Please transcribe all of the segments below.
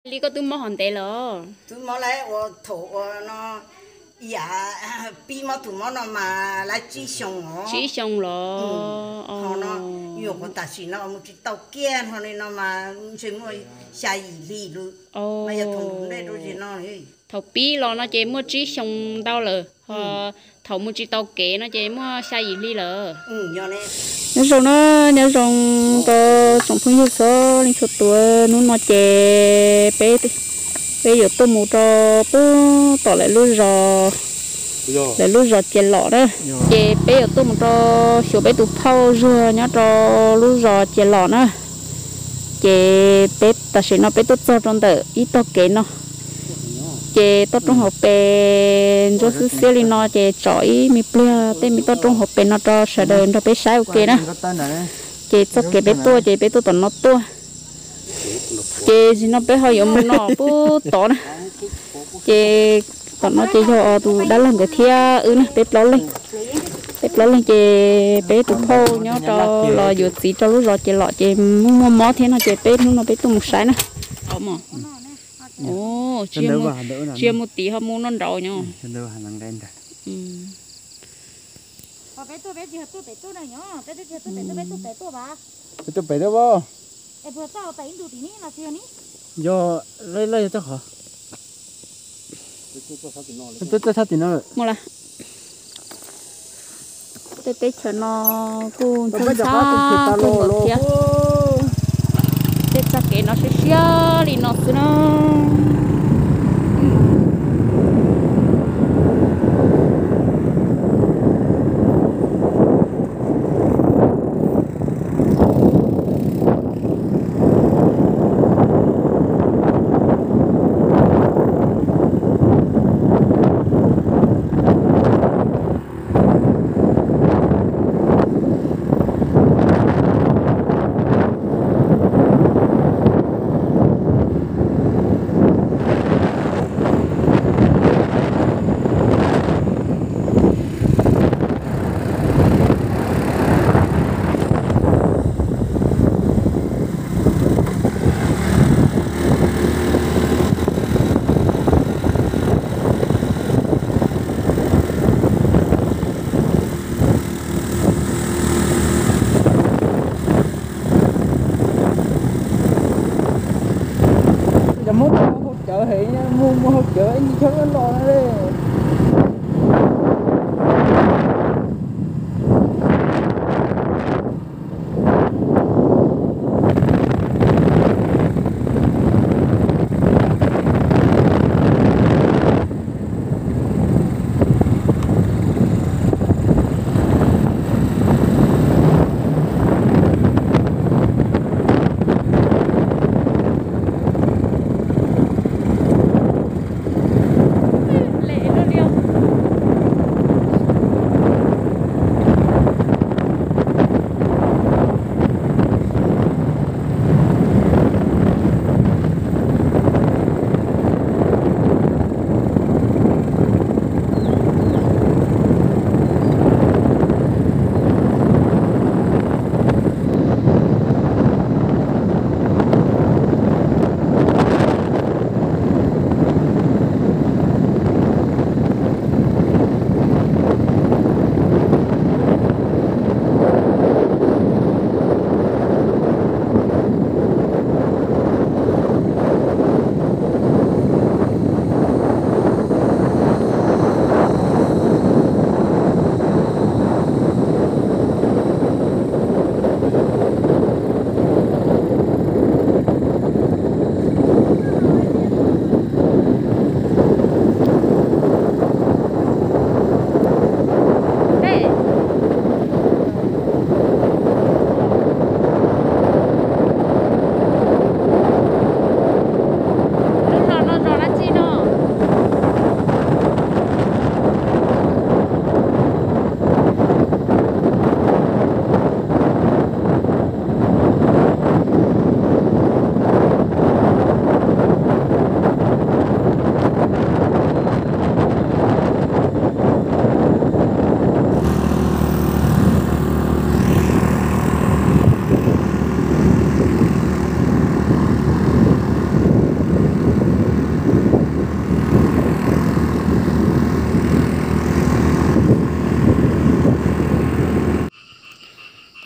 Li koj twb mob hov ntev lawm? Twb mob lawm, ua thaum ua no, ib yam pib mob tus mob no mas lawv tsib xyoo os. Tsib xyoo los? Ho no, nyuam qhuav tam sim no mus tsis tau kiag, ho li no mas ntshe muaj xya yim hli lawm. Mas yog thaum nrug nplej rau zim no. Thaum pib los no ces muaj tsib xyoo ntau lawm, ho thaum mus tsis tau kev no ces muaj xya yim hli lawm. Nyob zoo na, nyob zoo rau tsoom phooj ywg txhua leej txhua tus, hnub no ces peb, peb yuav tuaj mus rau pem tom lawv lub zos, lawv lub zos Ces Lom na. Ces peb yuav tuaj mus rau xyuas peb tus phauj Zuag nyob rau lub zos Ces Lom na. Ces peb tam sim no peb tuaj txog rau ntawm ib tog kev no, ces toj roob hauv pes ntsuab xwb xiab li no ces tsom ib me pliag tej me toj roob hauv pes no rau sawv daws nrog peb saib ua ke na. Ces txoj kev peb tuaj ces peb tuaj tom no tuaj. Ces zim no peb ho yuav mus no pem tod na. Ces tom no ces yog tus dab laug nkawd thiab wb na, peb plaub leeg. Peb plaub leeg ces peb tus phauj nyob rau los yuav txiv rau lub zos Ces Lom ces muaj muaj mob thiab no ces peb hnub no peb tuaj mus saib na. Tsis yog mus tid ho mus noj nraud nyob. Peb tuaj pem tuaj, peb tuaj pem tuaj. Yog, laj yog txoj qhov, tuaj txog tim no lawm. Tej teb chaws no kuj ntxhab ntxhab kawg nkaus thiab. Tej txoj kev no siab siab li no xwb na. Cov Hmoob mus hauv cawv heev, mus mus hauv cawv ib ntsis choj loj loj na. Lem luaj li os.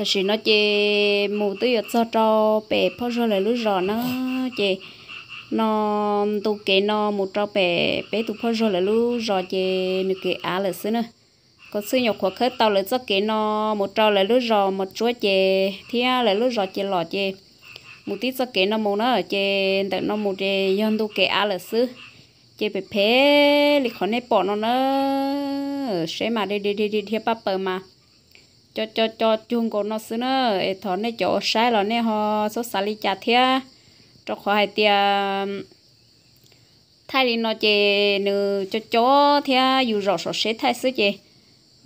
Tam sim no ces mus twb yuav txog rau pem phauj Zuag lawv lub zos na, ces no ntu kev no mus rau pem peb tus phauj Zuag lawv lub zos ces nws kev av lawm xwb na. Kav txhij nyuam qhuav khawb tau lawv txoj kev no mus rau lawv lub zos Mos Tsuab ces thiab lawv lub zos Ces Los ces mus tib txoj kev no mus na, ces ntawm no mus ces yog ntu kev av lawm xwb. Ces phem phem li qhov nej pom no na, seb mas dhia dhia dhia paj paws mas co co co cuag nkaus no xwb na. Es thov nej cov uas saib los nej ho txhob xav li cas thiab, rau qhov hais tias thaij li no ces nws co co thiab yus zaum saum seb thaij xwb ces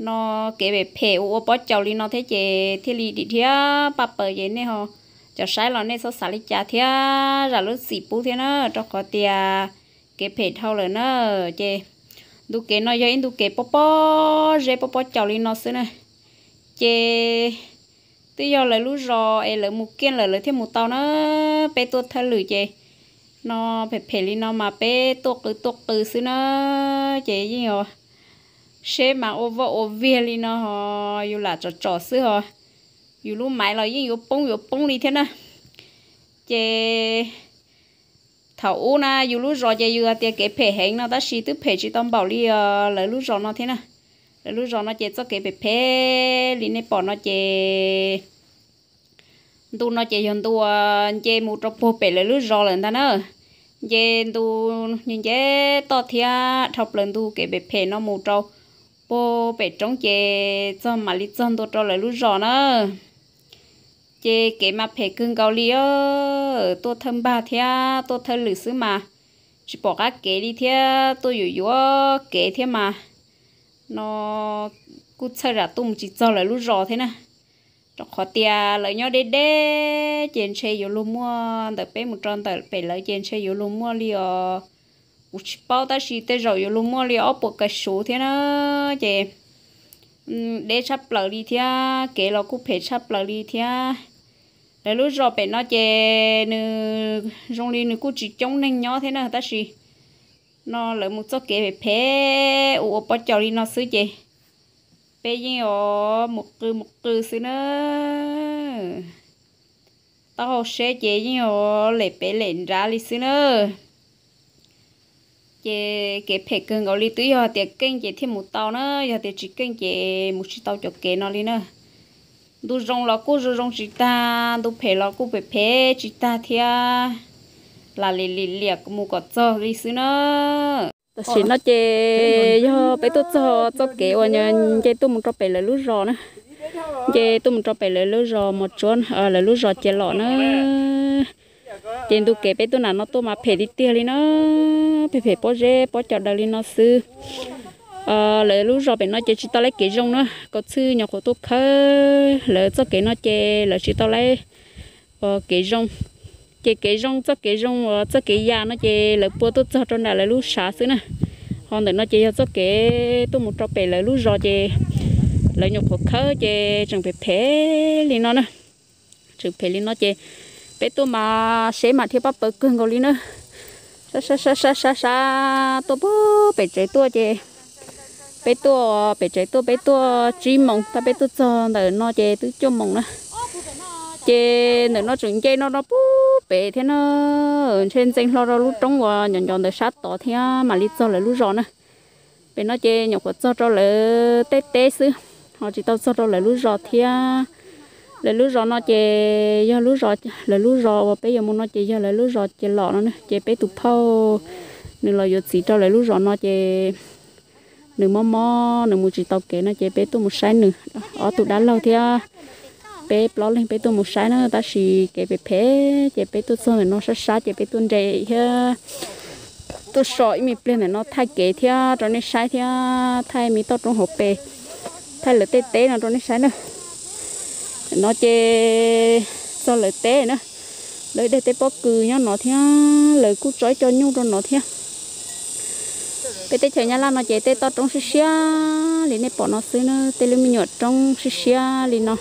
no kev phem phem ua ua pob caus li no thiab ces thiaj li dhia dhia paj paws ces nej ho cov saib los nej txhob xav li cas thiab zam lub txim pub thiab na, rau qhov tias kev phem dhau lawm na. Ces ntu kev no yog ib ntu kev pob pob zeb pob pob caus li no xwb na. Ces twb yog lawv lub zos es lawv mus kiag lawm lawv thiaj mus tau na. Peb tuaj thawj lwm ces no phem phem li no mas peb tuaj qw tuaj qw xwb na, ces yeej os, seb mas ua vaj ua viag li no ho yus lam tsom tsom xwb ho yus lub maiv los yeej yuav poob yuav poob li thiab na. Ces thaum ub na yus lub zos ces yus hais tias kev phem heev no tab sis twb phem tsis tau npaum li lawv lub zos no thiab na. Lawv lub zos no ces txoj kev phem phem li nej pom no ces ntu no ces yog ntu uas nce mus rau puag pem lawv lub zos lawm ntag na. Nce ntu nce nce toj thiab dhau plaws ntu kev phem phem no mus rau puag pem roob ces txog mam li txog ntua rau lawv lub zos na. Ces kev mas phem kawg nkaus li os, tuaj thawj npag thiab tuaj thawj lwm xwb mas tsis pom qab kev li thiab tuaj yuam yuav kev thiab mas no kuj txhawj zam tuaj mus tsis txog lawv lub zos thiab na. Rau qhov tias lawv nyob deb deb ces ntshe yuav luag muaj ntawm peb mus rau ntawm pem lawv ces ntshe yuav luag muaj li os, kuv tsis paub tab sis tej zaum yuav luag muaj li ob puas kav suv thiab na. Ces deb tshaj plaws li thiab kev los kuj phem tshaj plaws li thiab. Lawv lub zos pem no ces nws zoo li nws kuj tsis coob neeg nyob thiab na tab sis no lawv mus txoj kev phem phem ua ua pob caus li no xwb ces peb yeej os mus qw mus qw xwb na. Taub hau seb ces yeej os lem pem lem nrad li xwb na. Ces kev phem kawg nkaus li, twb yog tias keej ces thiaj mus tau na, yog tias tsis keej ces mus tsis tau cov kev no li na. Ntu zoo los kuj zoo zoo tsis tag, ntu phem los kuj phem phem tsis tag thiab, lam lim lim liam mus kom txog li xwb na. Tam sim no ces yog peb tuaj txog txoj kev uas nce tuaj mus rau pem lawv lub zos na, nce tuaj mus rau pem lawv lub zos Mos Tsuab, lawv lub zos Ces Los na. Ces ntu kev peb tuaj nram no tuaj mas phem tiag tiag li na, phem phem pob zeb pob caus daws li no xwb. Lawv lub zos pem no ces tsis tau laib kev zoo na, kav txhij nyuam qhuav tuaj khawb lawv txoj kev no ces lawv tsis tau laib kev zoo. Ces kev zoo, txoj kev zoo uas txoj kev ya no ces lawv pua tuaj txog rau nram lawv lub sav xwb na. Ho ntawm no ces yog txoj kev tuaj mus rau pem lawv lub zos ces lawv nyuam qhuav khawb ces tseem phem phem li no na. Tseem phem li no ces peb tuaj mas seb mas dhia paj paws kawg nkaus li na. Sab sab sab sab sab tuaj pem tsev tuaj ces peb tuaj pem tsev tuaj, peb tuaj tsib moos tab peb tuaj txog ntawm no ces twb cuaj moos na. Ces ntawm no tseem nce no no pub pem thiab na, ntshe ntxeev hlo rau lub roob uas nco nco ntawm sab tod thiab mam li txog lawv lub zos na. Pem no ces nyuam qhuav txog rau lawv tej teb xwb, ho tsis tau txog rau lawv lub zos thiab. Lawv lub zos no ces yog lub zos, lawv lub zos uas peb yuav mus no ces yog lawv lub zos Ces Los no na. Ces peb tus phauj nws los yuav txiv rau lawv lub zos no ces nws mob mob nws mus tsis tau kev no ces peb tuaj mus saib nws, ob tug dab laug thiab peb plaub leeg peb tuaj mus saib na, tab sis kev phem phem ces peb tuaj txog ntawm no sab sab ces peb tuaj nres thiab tuaj so ib me pliag ntawm no thaij kev thiab rau nej saib thiab thaij me toj roob hauv pes, thaij lawv tej teb no rau nej saib na. No ces txog lawv teb na, lawv ib daim teb pob kws nyob no thiab lawv kuj tso ib co nyuj rau no thiab. Peb teb chaws Nyab Laj no ces tej toj roob siab siab li nej pom no xwb na, tej lub me nyuam roob siab siab li no.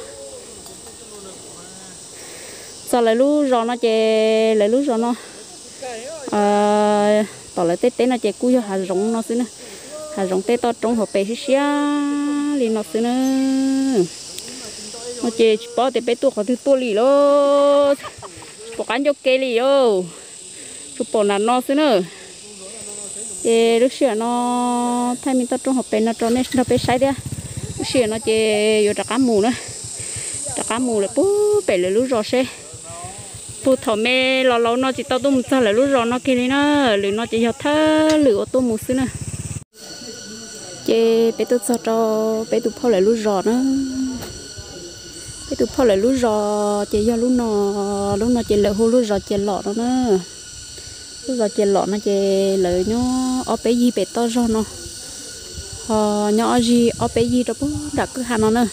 Txog lawv lub zos no ces lawv lub zos no tom lawv tej teb no ces kuj yog hav zoov no xwb na, hav zoov tej toj roob hauv pes siab siab li no xwb na. No ces tsis paub tias peb tuaj qhov twg tuaj li lawm, tsis pom qab ncauj ke li os, tsuas pom nram no xwb na. Ces lub sij hawm no thaij me toj roob hauv pes no rau nej nrog peb saib thiab. Lub sij hawm no ces yuav rov qab mus na, rov qab mus lawm puag pem lawv lub zos seb puag thaum me los laus no tsis tau tuaj mus txog lawv lub zos no kiag li na, lwm no ces yog thawj lwm uas tuaj mus xwb na. Ces peb tuaj txog rau peb tus phauj lawv lub zos na. Peb tus phauj lawv lub zos ces yog lub no, lub no ces lawv hu lub zos Ces Lom no na. Lub zos Ces Lom no ces lawv nyob ob peb yig pem toj zog no, ho nyob ob yig ob peb yig rau puag nram kwj ha no na.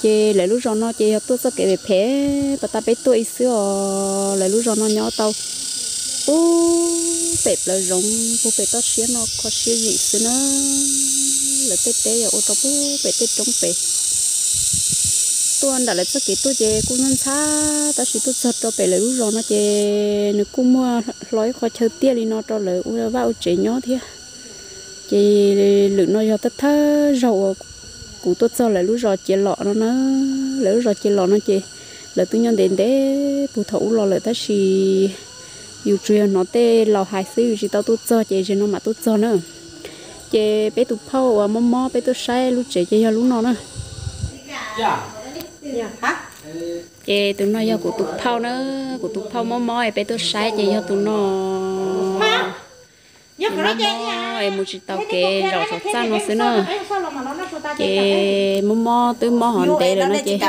Ces lawv lub zos no ces yog tuaj txoj kev phem phem, pas tas peb tuaj ib xwb os. Lawv lub zos no nyob tau puag pem plaws zoov puag pem toj siab no kho siab zim xwb na. Lawv tej teb yog ua rau puag pem tej roob pem. Tuaj nram lawv txoj kev tuaj ces kuj ntxhab ntxhab, tab sis tuaj txog rau pem lawv lub zos no ces nws kuj muaj hlo ib qho chaw tiaj li no rau lawv ua vaj ua tsev nyob thiab. Ces lwm no yog thawj thawj zaug uas kuv tuaj txog lawv lub zos Ces Lom no na. Lawv lub zos Ces Lom no ces lawv twb nyob ntev ntev puag thaum ub los lawm, tab sis yus tsuas yog hnov tej laus hais xwb, yus tsis tau tuaj txog, ces zaum no mam tuaj txog na. Ces peb tus phauj uas mob mob peb tuaj saib lub tsev ces yog lub no na. Ces tus no yog kuv tus phauj na, kuv tus phauj mob mob es peb tuaj saib ces yog tus no. Mob mob es mus tsis tau kev, zaum saum txaj no xwb na. Ces mob mob twb mob hov ntev lawm no ces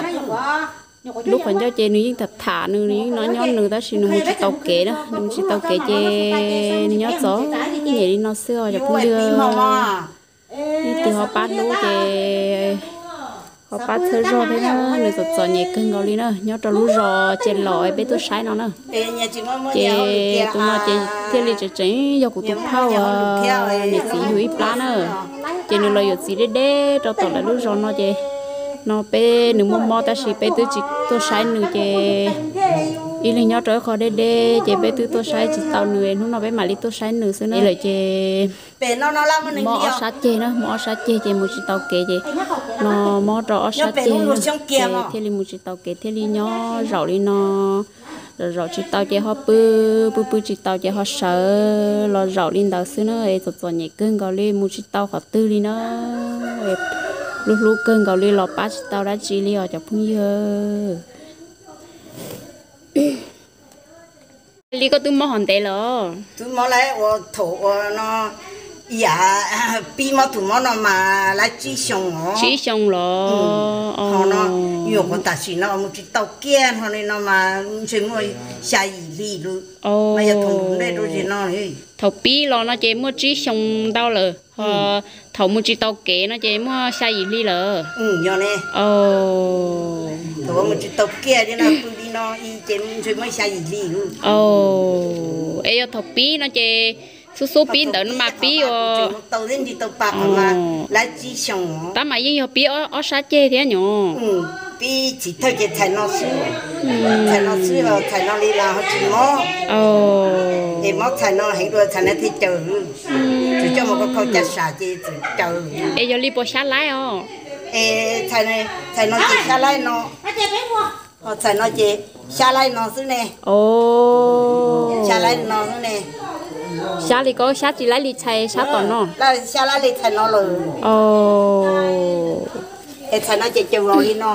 lub qhov ncauj ces nws yeej tham tham nws, nws yeej nyob nyob nws, tab sis nws mus tsis tau kev na, nws mus tsis tau kev ces nws nyob txom nyem li no xwb os cov phooj ywg. Leej twg ho pab hlub ces ho pab txhawb zog thiab na, nws txom txom nyem kawg nkaus li na, nyob rau lub zos Ces Lom peb tuaj saib no na. Ces tus no ces thiaj li tseem tseem yog kuv tus phauj uas niam txiv yug ib plab na. Ces nws los yuav txiv deb deb rau tom lawv lub zos no ces no peb, nws mob mob tab sis peb twb tsis tuaj saib nws ces ib leeg nyob rau ib qho deb deb ces peb twb tuaj saib tsis tau nws, hnub no peb mam li tuaj saib nws xwb na. Lawm ces mob ob sab ceg na, mob ob sab ceg ces mus tsis tau kev ces no mob rau ob sab ceg ces thiaj li mus tsis tau kev, thiaj li nyob zaum li no. Zaum zaum tsis tau ces ho pw, pw pw tsis tau ces ho sawv los zaum li ntawd xwb na. Txom txom nyem kawg nkaus li, mus tsis tau qhov twg li na. Hlub hlub kawg nkaus li los pab tsis tau dab tsi li os cov phooj ywg. Li koj twb mob hov ntev lawm? Twb mob lawm, ua thaum ua no, yam pib mob tus mob no mas lawv tsib xyoo os. Tsib xyoo los? Ho no, nyuam qhuav tam sim no mus tsis tau kiag no li no mas ntshe muaj xya yim hli lawm. Mas yog thaum nrug nplej rau zem no. Thaum pib los no ces muaj tsib xyoo ntau lawm, ho thaum mus tsis tau kev no ces muaj xya yim hli lawm. Yog ne. Thaum mus tsis tau kiag li no, pw li no ces ntshe muaj xya yim hli. Es yog thaum pib no ces xub xub pib ntawd no mas pib ua tau thiab nti tau pa qhov mas lawv tsib xyoo. Tab mas yeej yog pib ob sab ceg thiab nyom. Pib txiv thawj ces txhais no xwb, txhais no xwb, txhais no li los ho tsis mob. Es mob txhais no heev dua txhais no thiaj caws, tsuas coj mus kho kho ca sam ces txawm caws. Es yog li puas xyab laib os? Es txhais no ces xyab laib no, ho txhais no ces xyab laib no xwb ne. Xyab laib no xwb ne. Xyab li koj xyab tsis laib li txhais sab tom no. Xyab laib li txhais no lawm. Es txhais no ces caws los li no.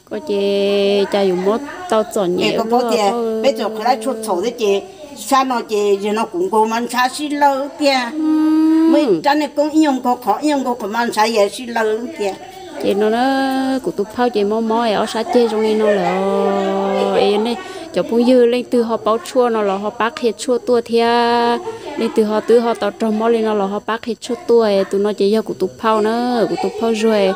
Koj ces cas yuav mob tau txom nyem. Koj paub tias peb txawm qhov laib tshuaj txhaum thiab ces sab no ces yog no kuv nkaus mas ntshav sib law tiag. Muaj ib rab niag koob ib nyuag nkaus qhov ib nyuag nkaus qhov mas ntshav yam sib law tiag. Ces no na, kuv tus phauj ces mob mob es ob sab ceg zoo li no lawm. Es nej cov phooj ywg leej twg ho paub tshuaj no los ho pab qhia tshuaj tuaj thiab. Leej twg ho twb ho tau raug mob li no los ho pab qhia tshuaj tuaj. Tus no ces yog kuv tus phauj na, kuv tus phauj Zuag,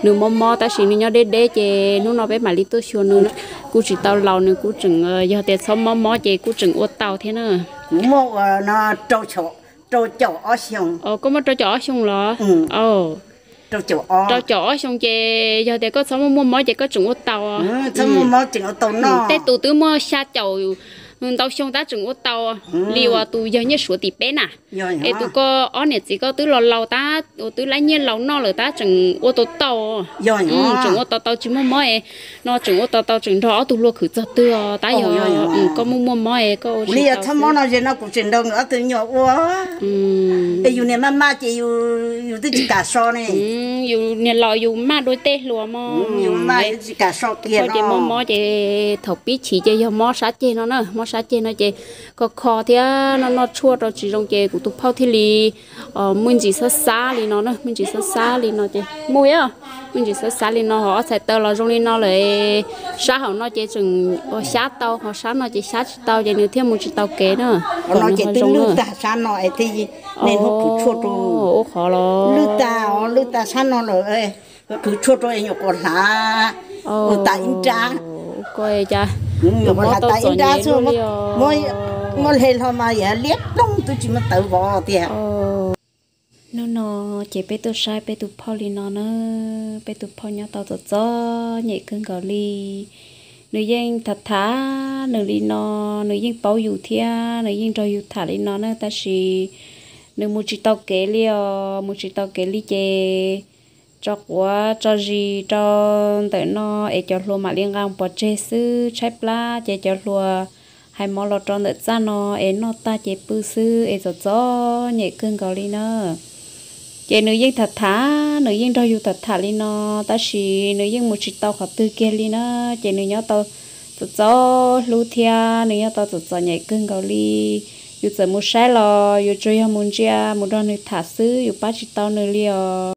nws mob mob tab sis nws nyob deb deb ces hnub no peb mam li tuaj xyuas nws. Kuj tsis tau laus, nws kuj tseem, yog tias txhob mob mob ces kuj tseem ua tau thiab na. Kuv muaj ua no rau caum ob xyoo. Koj muaj rau caum ob xyoo los? Rau caum ob xyoo ces yog tias koj txhob muaj muaj mob ces koj tseem ua tau. Txhob muaj mob tseem ua tau no. Tej tus twb muaj xya caum Ntau xyoo tab tseem ua tau li uas tus yawg Nyiaj Suav tim peb na. Es tus koj ob niam txiv koj twb los laus tab, twb laib nyiaj laus noj lawm tab tseem ua tau tau. Tseem ua tau tau tsis muaj mob es, no tseem ua tau tau tseem nrog ob tug hluas khwv txog twg os. Tab yog koj muaj muaj mob es koj ua li tsis tau txhob mob no, ze no kuv tseem nrog nkawd ob tug nyuam ua. Es yus niag maj maj ces yus twb tsis kam so ne. Yus niag laus yus maj dua tej hluas mog. Yus maj tsis kam so kiag ces mob mob ces thaum pib chim ces yog mob sab ceg no na, mob sab ceg no ces kho kho thiab noj noj tshuaj rau tsis zoo ces kuv tus phauj thiaj li muaj ntsis xab xab li no na, muaj ntsis xab xab li no ces muaj, muaj ntsis xab xab li no ho ob txhais taw los zoo li no lawm. Sab hauv no ces tseem ua xyab tau, ho sab no ces xyab tsis tau ces nws thiaj mus tsis tau kev na. Qhov no ces twb lwj tag sab no es thiaj, nej hnub khwv tshuaj rau, ua qhov los lwj tag, lwj tag sab no lawm, khwv tshuaj rau es nyuam qhuav hlav ua tas ib nrab, nyuam qhuav hlav tas ib nrab xwb, muab hle hlo mas yam liab ploog twb tsis muaj tawv vov tiag. Hnub no ces peb tuaj saib peb tus phauj li no na, peb tus phauj nyob tau txom txom nyem kawg nkaus li. Nws yeej tham tham nws li no, nws yeej paub yus thiab nws yeej nrog yus tham li no na, tab sis nws mus tsis tau kev li os, mus tsis tau kev li ces tso quav tso zis rau ntawm no es cov hluas mam li nqa pov tseg xwb, tshaib plab ces cov hluas hais mov los rau ntawm txaj no es noj tag ces pw xwb es txom txom nyem kawg nkaus li na. Ces nws yeej tham tham, nws yeej nrog yus tham tham li no, tab sis nws yeej mus tsis tau qhov twg kiag li na. Ces nws nyob tau txom txom hlub thiab nws nyob tau txom txom nyem kawg nkaus li. Yus txawm mus saib los yus tsuas yog mus ntsia mus nrog nws tham xwb, yus pab tsis tau nws li os.